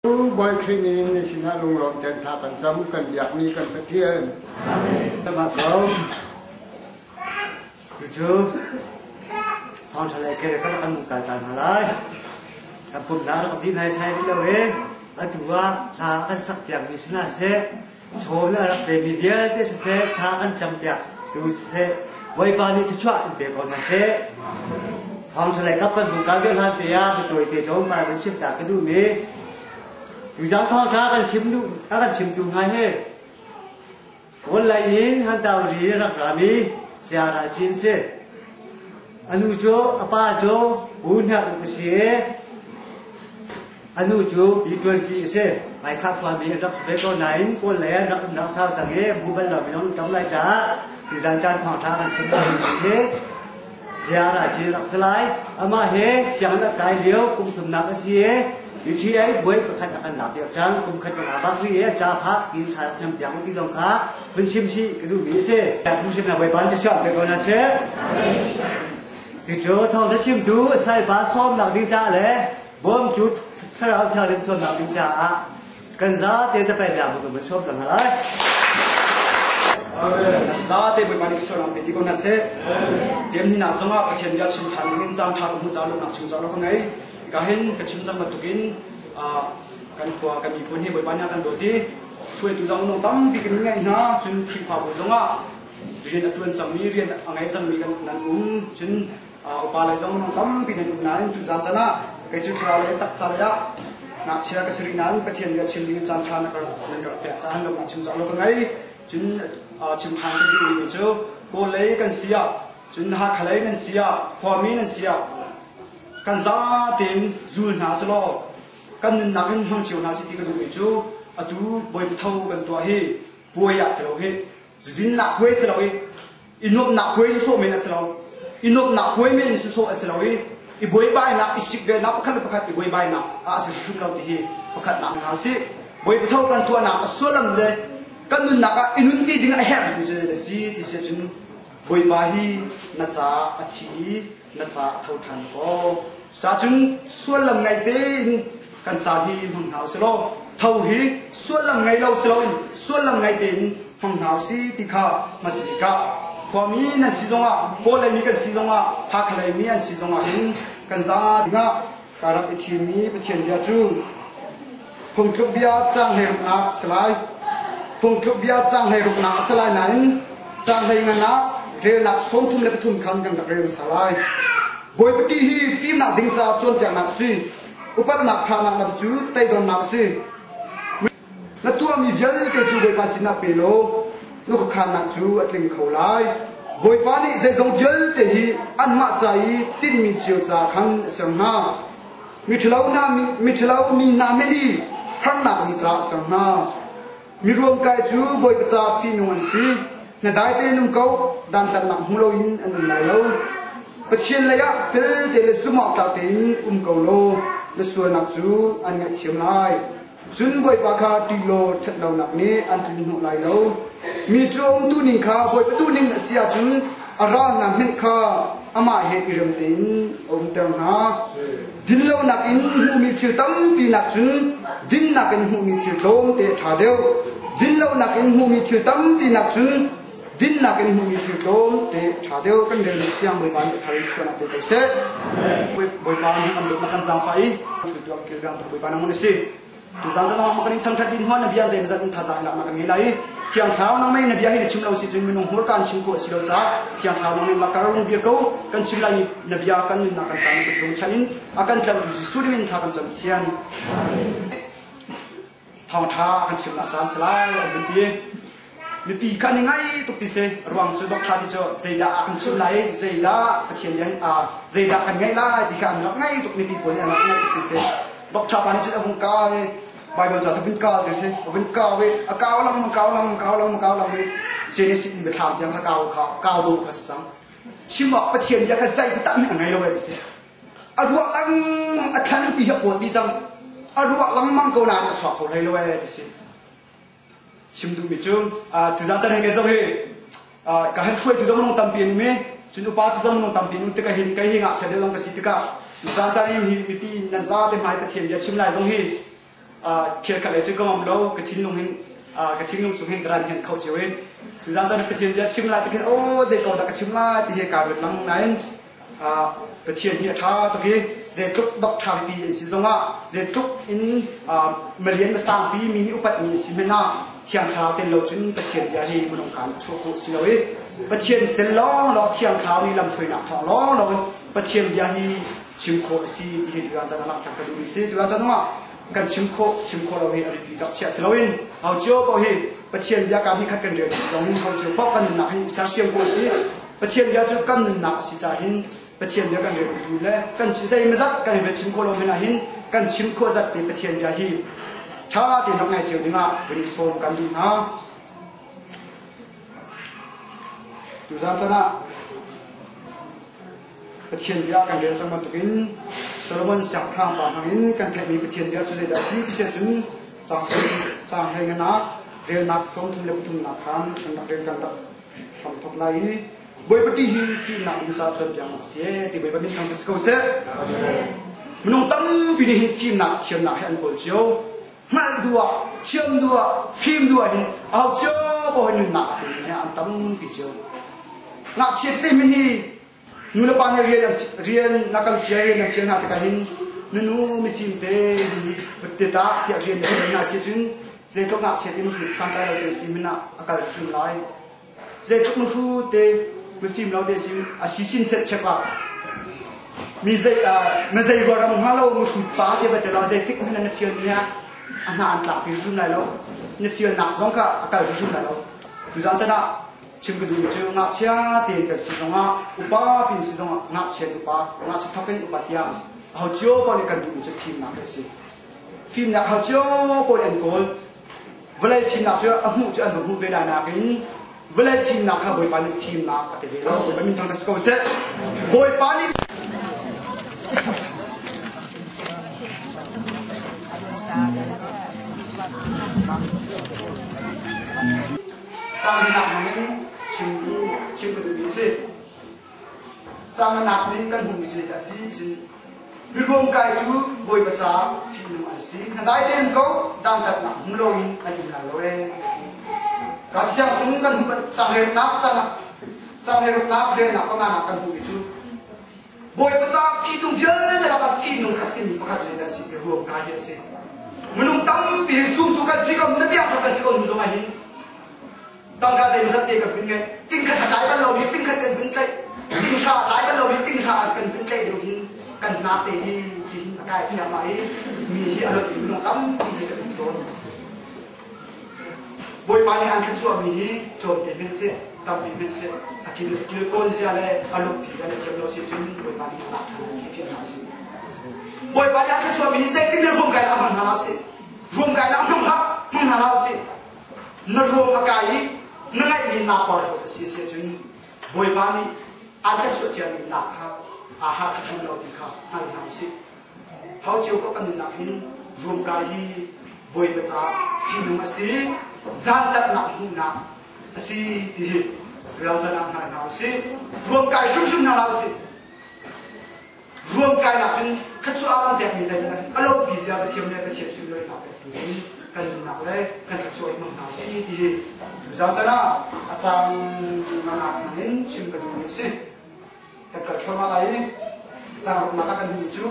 Bawi Khrih min na sinah lunglawm tein thla kan cam, kan biakmi kan Pathian. Amen. Ko. Cucu thawngṭha lei ke kan kan kai ta hna lai. Kan pumhnak rak dih nai sai rih lo i atu ah hla kan sak piakmi si hna seh, chaw le a rak pemi vialte siseh, thla kan cam piak tu siseh, Bawipa nih thluachuah in pe ko hna seh. Thawngṭha lei kap kan vung kal deuh hlan te ah biatawi te tlawmpal kan chim ta ka duhmi tuzang thawngṭha kan chim duh a kan chimtu hna hi Kawl lei in Hantauri rak rami Saya Ral Cin si. A nu cu a pa cu Pu Hniak Uk a si i A nu cu Pi Tuan Ki a si. Hmaikhah khuami an rak si ve ko nain Kawl lei an rak umnak sau cang i hmu bal lomi zong tam lai caah tuzan caan thawngṭha kan chim lai hi ziara ci rak si lai. Amah hi sianginn a kai lio kum thumnak a si i UTA buai pakhat a kan lak piak cang. Kum khat zong aa bak rih i a ca kha kin thla rak chim piak ti zong kha hun chim chih ka duhmi a si. Phungchimnak Bawipa nih chuah pe ko hna seh. Cucu thawngṭha chimtu salpa sawmnak ding caah le Bawmtu Thlarau Thianghlim sawmnak ding caah kan zate zapai bia mu kan sawm cang hna lai. Zate Bawipa nih sualnak pe ti ko hna seh. Ṭem ni nak zongah Pathian bia chim ṭhan dingin caan ṭha ka hmu ca lawmhnak chim ca ka ngei. Ka hin ka chim cang bantukin kan khua kan miphun hi Bawipa nih a kan dawt i hruaitu zong minung tampi kan ngeih hna cun Khrihfabu zongah rian a ṭuan cangmi rian a ngei cangmi kan nan um cun Upa lei zong minung tampi nan um nain tuzaan caan ah kei cu thlarau lei taksa lei ah ngakchia ka si rih nain Pathian bia chim ding caan ṭha na ka nan ka rak pek caah lawmhnak chim cawk lo ka ngei. Cun chim ṭhan ka duhmi cu Kawl lei kan si ah cun Hakha lei nan si ah khuami nan si ah kan zatein zul hna selaw kan nunnak hin hmang cio hna sih ti ka duhmi cu atu Bawipa tho kan tuah hi puai ah si lo hi zudinnak puai si lo i i nuamhnak puai sawsawh men a si lo i nuamhnak puai men sawsawh a si lo i i buaibainak i sikvelnak pakhat le pakhat i buaibainak ah a si hrim lo ti hi pakhatnak hna si Bawipa tho kan tuahnak a sullam le kan nunnak ah i nunpi ding a herhmi cu a si ti si ahcun Bawipa hi na caah a thi i na caah a tho ṭhan ko cun sullam ngei tein kan caan hi hmang hna usih law tho hi sullam ngei lo si loin sullam ngei tein hmang hna usih ti kha hmasa bik ah khuami nan si zongah Kawl leimi kan si zongah Hakha leimi an si zongah hin kan za dingah ka rak i thimmi Pathian bia cu phungtluk bia caang hleiruknak a si lai. Phungtluk bia caang hleiruknak a si lai nain caang hleinganak relnak 33 khan kan rak rel hmasa lai. Bawipa ṭih hi fimnak ding caah cawnpiaknak a si. Upatnak phaknak lam cu teidornak a si. Na tuahmi vialte cu Bawipa sinah pe law na khuakhannak cu a tling kho lai. Bawipa nih zeizong vialte hi anmah ca i tinhmi cio ca khan a ser hna. Miṭhalo hna miṭhalo mi hna men i harnak ni caah a ser hna. Miruamkai cu Bawipa ca fihnung an si. Na dai tein um ko, dantatnak hmu loin an um lai lo. Pathian lei ah fel te le zumhawktlak tein um ko law na sualnak cu an ngaihthiam lai. Cun Bawipa kha ṭih law ṭhatlonak nih an tlun hnawh lai lo. Mi cu a umtu ning kha Bawipa duhning a si ahcun a ralnak hmenh kha amah he i rem tein a umter hna. Dinlonak in hmuhmi thil tampi nakcun dinnak in hmuhmi thil tlawmte a ṭha deuh. Dinlonak in hmuhmi thil tampi nakcun dinnak in hmuhmi thil tlawmte a ṭha deuh. Kan relmi thiang Bawipa nih a thar in chuahnak pe ko seh. Bawipa nih kan dawtnak kan zaangfah i hruaitu a kilvengtu Bawipa nang na si. Tuzaan zan ah kan in thangthat din hua na bia zeimazat in thazaang in laknak kan ngei lai i Thiang Thlarau nang mei na bia hi na chim lo si cun minung hmurka in chim khawh a si lo caah Thiang Thlarau nang mei kar rung dir ko kan chim lai na bia kan nunnak kan caan kan cung chan in a kan tlamh Jesuh min thla kan cam Pathian thawngtha kan chimnak caan si lai an vun ti mipi kha ni ngai tuk ti si ruang cu doctor ti cu zeidah a kan chimh lai zeidah Pathian bia zeidah kan ngaih lai ti kha an rak ngai tuk mipi pawl nih an rak ngai tuk ti si doctor pa nih cun a hung ka i Bible ca cu vun ka ti si a vun kau i a kau lang kau lang kau lang kau lang i Genesis in biathlam tiang kha kau kha kau dawh kha si cang chim awk Pathian bia kha zei ti tak nih a ngei lo ti si a ruah lengmang a thlan pi hi a pawt dih cang a ruah lengmang ko nain a chuak kho hlei lo ee ti si chim duhmi cu tuzaan caan hei kai zoh hi ka han hruaitu zong minung tampi an um i cun upa tu zong minung tampi an um tikah hin kei hi ngakchia deuh zong ka si tikah tuzaan caan hi mipi nan zate hmai Pathian bia chim lai zong hi. Khel khat lei cu ka ngam lo, ka thinlung hin ka thinlung chung hin ka ran hin kho cio i Suzan cun Pathian bia chim lai ti khin aw zei ko dah ka chim lai ti hi kaa ruat lang nain Pathian hi a ṭha tuk i zeitluk dok ṭha pipi an si zongah zeitluk in malian na sangpi mi nih upatmi an si hmanh ah Thiang Thlarau tel lo cun Pathian bia hi minung kaan chuah khawh si lo i Pathian tel lawnglawng Thiang Thlarau nih lamhruainak thawng lawnglawng in Pathian bia hi chim khawh a si ti hi tuan caan ah langhter ka duhmi si. Tuan caan zongah kan chim khawh chim khawh lo hi a biapi tak chiah si loin hau cio paoh hi Pathian bia kaan hi khat kan rel zong hin hau cio paoh kan nunnak hin sersiam khawh a si. Pathian bia cu kan nunnak a si caah hin Pathian bia kan rel tu le kan zeimazat kan i chim khawh lo hmanh ah hin kan chim khawh zat te Pathian bia hi ṭha tein rak ngai cio dingah vun i sawm kan duh hna. Tuzaan caan ah Pathian bia kan rel cang bantukin Solomon siangpahrang pa hmangin kan theihmi Pathian bia cu zeidah a si ti si ahcun caang caang hleinganak relnak 33 nak khan kan rak rel kan rak hram thok lai i Bawipa ṭih hi fimnak ding ca cawnpiaknak a si ti Bawipa min thang si ko seh. Minung tampi nih hin fimnak thiamnak hi an kawl cio. Hngalh duh ah, thiam duh ah, fim duh ah hin aho cio paoh hi nunnak a pemi he an tampi cio. Ngakchiat te min hi nu le pa nih rian rian na kan fial rian nan fial hna tikah hin nunu mifim te hi te tak tiah rian na fial hna si cun zeitluk ngakchiat in hrut santlai lo te si min ah a kal hrim lai. Zeitluk na hru te mifim lo te si a si sin set chek ah mi zei na zei rua ram hnga lo mu hrut pa te ba te lo zeitik hmanh na fial mi ah a hna an tlak pi hrim lai lo na fial nak zong kha a kal hrim lai lo tuzan chan ah chim ka duh cu ngakchia tein kan si zongah upa pin si zongah ngakchia upa ngakchia thok in upa tiang ho cio paoh nih kan duhmi cu fimnak hi a si fimnak ho cio paoh nih an kawl Vawlei fimnak cu a hmuh cu an va hmuh ve lai nakin vawlei fimnak kha Bawipa nih fimnak a ti ve lo. Bawipa min thang si ko seh. Bawipa nih Cangnak hmangin chim chim ka duhmi a si. Cangnak nih kan hmuhmi cu zeidah a si? Cun miruamkai cu Bawipa caah fihnung an si. Na dai tein ko, dantatnak hmu loin an um lai lo ee. Ka catiang sung kan hmuh cangheruknak cangheruknak relnak panganak kan hmuhmi cu Bawipa caah fihnung vialte lakah fihnung a simi pakhat zeidah a si ti ruamkai hi a si. Minung tampi hi zumtu kan si ko, na biak kan si ko nu zong ah hin Tangka zeimazat te kan hun ngeih. Tingkhat a tlai bal lomi tingkhat kan hun tlaih. Tinghra a tlai bal lomi tinghra kan hun tlaih deuh hin kan hnak te hi tihin a kai thiam i mi hi a lot minung tampi hi kan um tawn. Bawipa nih an thluachuahmi hi tlawmte hmanh seh, tampi hmanh seh, a kil kilkawn zia le a lungpi zia le thiam lo si cun Bawipa nih a lak ṭhan ti fiang hna usih. Bawipa nih a thluachuahmi hi zeitin le ruamkai ah hmang hna hlah usih. Ruamkai ah hmang hlah, hmang hna hlah usih. Na ruang a kai i na ngaihmi naa porhlawt a si si ahcun Bawipa nih aan thluachuah ciami nak kha aa har kha lo ti kha hngal hna usih. Hau cio ko kan nunnak hin ruamkai hi Bawipa caah fihnung a si, dantatnak hmuhnak a si ti hi rialzan ah hngal hna usih. Ruamkai hrimhrim hna hlah usih. Ruamkainak cun thluachuah kan pekmi zeitin a lawmpi zia Pathian le Pathian sunlawinak pektu in kan nunnak le kan thluachuah i hmang hna usih ti hi tuzaan caan ah a cang nganak hmang in chim ka duhmi a si. Kan kal thluahmah lai i cang ruknak ah kan hmuhmi cu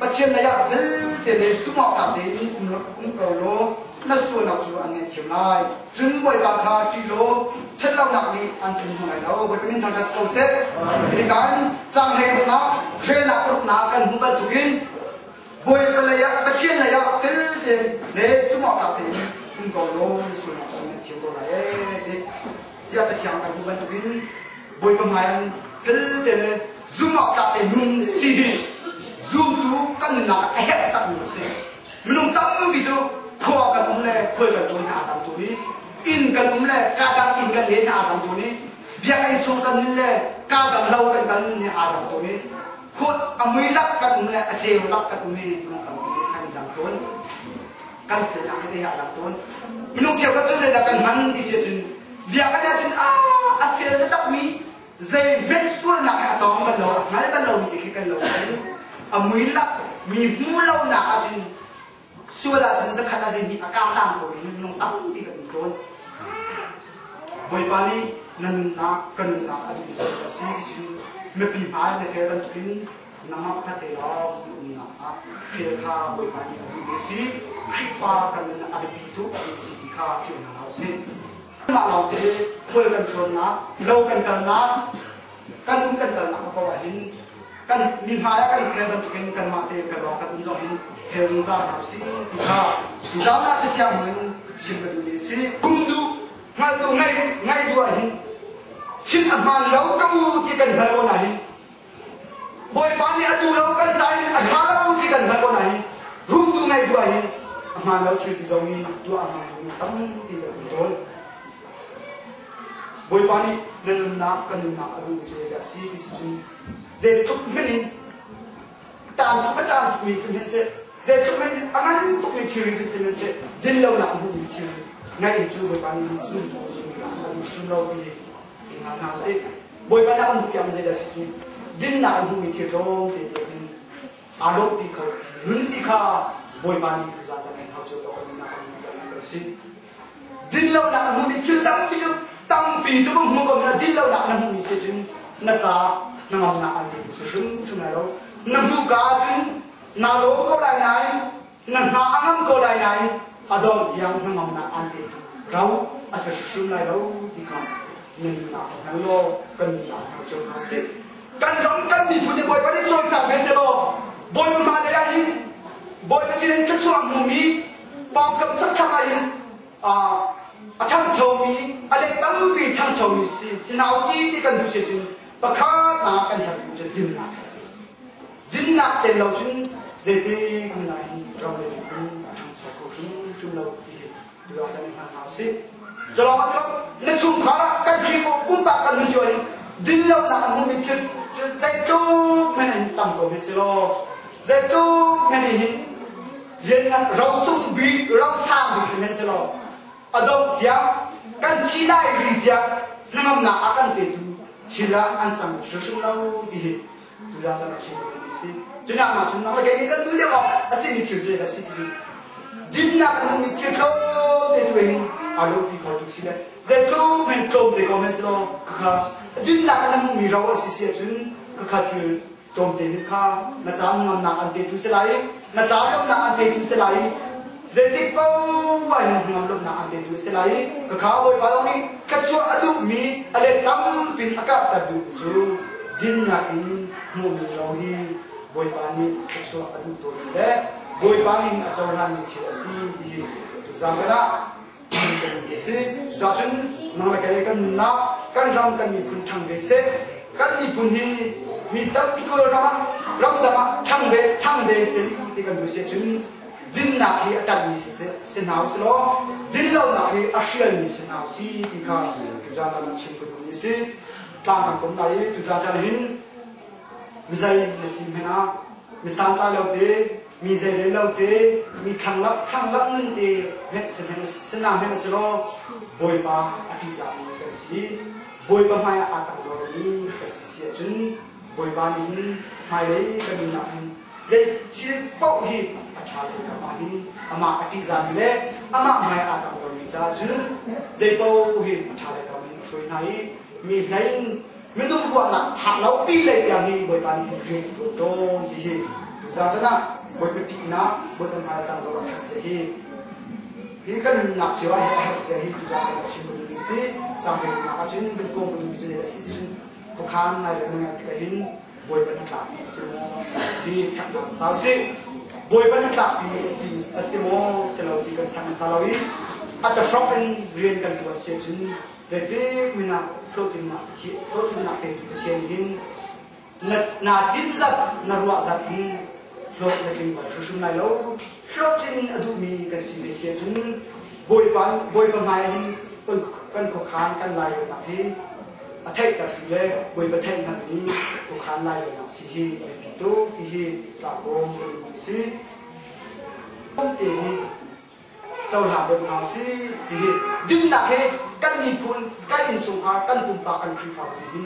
Pathian lei ah vialte le zumhawktlak tein um ko law na sualnak cu an ngaihthiam lai. Cun Bawipa kha ṭih law ṭhatlonak nih an tlung hna lai lo. Bawipa min thangṭhat si ko seh. Nikan caang hleiruknak relnak paruknak kan hmuh bantukin Bawipa lei ah Pathian lei ah fel tein le zumhawktlak tein um ko law na sualnak cu an ngaihthiam ko lai ee ti tiah cathiang kan hmuh bantukin Bawipa hmai ah fel tein le zumhawktlak tein nun si hi zumtu kan nunnak a herh takmi a si. Minung tampi cu khua kan um le khual kan ṭuan hna aa dang tawn i inn kan um le kaa dang inn kan len hna aa dang tawn i biakinn chung kan nun le kaa dang lo kan kal nun hi aa dang tawn i khua a mui lak kan um le a ceu lak kan um i minung tampi kan i dang tawn. Kan felnak tete hi aa dang tawn. Minung cheukhat cu zeidah kan hman ti si ahcun biakinn ahcun a fel taktakmi zeihmanh sualnak he a tawng bal lo a hngal bal lomi te khi kan lo a mui lak mi hmu lonak ahcun Sual ahcun zakhat a zei a karhlang ko in minung tampi kan um tawn. Bawipa nih na nunnak ka nunnak a duh cang a si cun mipi hmai na fel bantukin nangmah pakhat te lawng na umnak ah fel kha Bawipa nih a duh mi a si. Khrihfa kan nunnak a biapi tuk mi a si ti kha philh hna hlah usih. Mah lawngte khual kan tlawnnak, lo kan kalnak, kan um kan kalnak paoh ah hin kan mi hmai ah kan fel bantukin kanmah te kan lawng kan um zong hin fel zungzal hna usih ti kha zan ah cathiang in chim ka duhmi a si. Kum duh hngalh duh ngaih ngaih duh ah hin thil a hmaan lo ka u ti kan hngalh ko na hin Bawipa nih a duh lo kan ca in a ṭha lo ti kan hngalh ko na hin rum duh ngaih duh ah hin a hmaan lo thil ti zong hi tuah a hmang mi tampi kan um tawn. Bawipa nih na nunnak ka nunnak a duh cu zeidah a si ti si cun zeitluk hmanh in taan tuk a taan tukmi si hmanhseh zeitluk hmanh in a ngan tukmi thilri khi si hmanhseh din lonak a hmuhmi thil ngaih cu Bawipa nih zum zumnak a duh hrim lo ti hi i hngal hna usih. Bawipa nih a kan duhpiak mi zeidah a si cu dinnak an hmuhmi thil tlawm te te hin aa lawmhpi kho nun si kha Bawipa nih za cang in hau cio lo kan nunnak kan duhpiak kan si. Dinlonak na hmuhmi thil tampi cu tampi cu ka hmu ko na dinlonak na hmuhmi si cun na ca hnangamnak an pe si hrimhrim lai lo. Na hmuh ka ahcun naa lawm ko lai nain na hna a ngam ko lai nain a dongh tiang hnangamnak an pe ro a si hrimhrim lai lo ti kha na nunnak ka hngal law kan nunnak hngal cio hna sih. Kan ram kan miphun hi Bawipa nih cawisak ve seh law Bawipa hmailei ah hin Bawipa sin in thluachuah hmumi pawngkam chakthlang ah hin a ṭhangchomi a let tampi ṭhangchomi si si hna usih ti kan duh si cun pakhat ah kan herhmi cu dinnak a si. Dinnak tel lo cun zeitik hmanh ah hin ram le miphun a ṭhangcho kho hrimhrim lo ti hi tu ah cun i hngal hna usih. Culawng a si lo, na chungkhar ah kan Khrihfa pumpak kan nun cio hin dinlonak an hmumi thil cu zeitluk hmanh hin tam ko hmanh selaw zeitluk hmanh hin lianngan rosung bik rosang bik si hmanh selaw a dongh tiang kan thi lai ri tiang hnangamnak a kan petu thil ah an cang hrimhrim lo ti hi tudah cang a chim mi si cunak ma chun nak le kan duh deuh awk a si mi thil cu a si ti dinnak an hmumi thil tlawm te tu hin a ro pi kho tu si le zeitluk men tlawm te ko men si law kha dinnak an hmumi ro a si si ahcun ka thil tlawm te nih kha na ca ngamnak an pe tu si lai na ca lawmnak an pe tu si lai zeitik paoh ah hin ngam lawmnak an pe tu si lai ka kha bawipa zong nih ka chuah a duhmi a let tampin a karhter duh cu dinnak in hmuhmi ro hi bawipa nih ka chuah a duh tawn le bawipa nih a cohlanmi thil a si ti hi tuzaan chan ah kan si. Cucun nang le kei kan nunnak, kan ram, kan miphun ṭhang ve seh. Kan miphun hi mi tampi ram ah ramdang ah ṭhang ve ṭhang ve seh ti kan duh si ahcun dinnak hi a ṭanhmi si si hna usih law dinlonak hi a hrialmi si hna usih ti kha tuzaan caan ah chim ka duhmi a si. Tlang kan kom lai i tuzaan caan hin mizei na si hmanh ah mi santlai lo te mi zeirel lo te mi thlanglap thlanglap nun te hmet sinang hmet si law Bawipa a ṭihzahmi kan si Bawipa hmai ah aa tangdormi kan si si ahcun Bawipa nih hin hmailei kan nunnak hin zei thil paoh hi a ṭha lei kam ah hin amah a ṭihzahmi le amah hmai aa tangdormi caah cun zei paoh hi a ṭha lei kam in a hruai hna i mi hlei in minung ruahnak phak lo pi lei tiang hi Bawipa nih rian a ṭuan tawn ti hi tuzaan chan ah Bawipa ṭihnak Bawipa hmai tang dawr a herh sia hi hi kan nunnak cio ah hi a herh sia hi tuzaan chan ah chim ka duhmi si cangkei nak ahcun kan kong ka duhmi cu a si ti cun khuakhan ngai le ngai tikah hin Bawipa hnatlakpi a si maw hi chaknak sau si Bawipa hnatlakpi a si maw si lo ti kan chak hmasa lo i a tahrok in rian kan ṭuan si ahcun Zeitik min ah hlawhtlinnak hlawhtlinnak petu Pathian hin na na tinh zat na ruah zat hin hlawt na tling bal hrimhrim lai lo. Hlawhtlin a duhmi kan si ve si ahcun Bawipa Bawipa hmai hin kan kan khuakhan kan lairelnak hi a theihtertu le Bawipa theih hngalhmi khuakhan lairelnak si hi a biapi tuk ti hi tlangkawm kan si. Te hi cohlang deuh hna usih ti hi dinnak he kan miphun kan innchungkhar kan pumpak kan Khrihfabu hin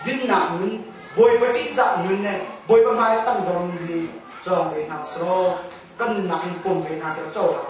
dinnak nun Bawipa ṭihzah nun le Bawipa hmai tangdor nun hi cawng ve hna usih law. Kan nunnak in pom ve hna seh, cohlang.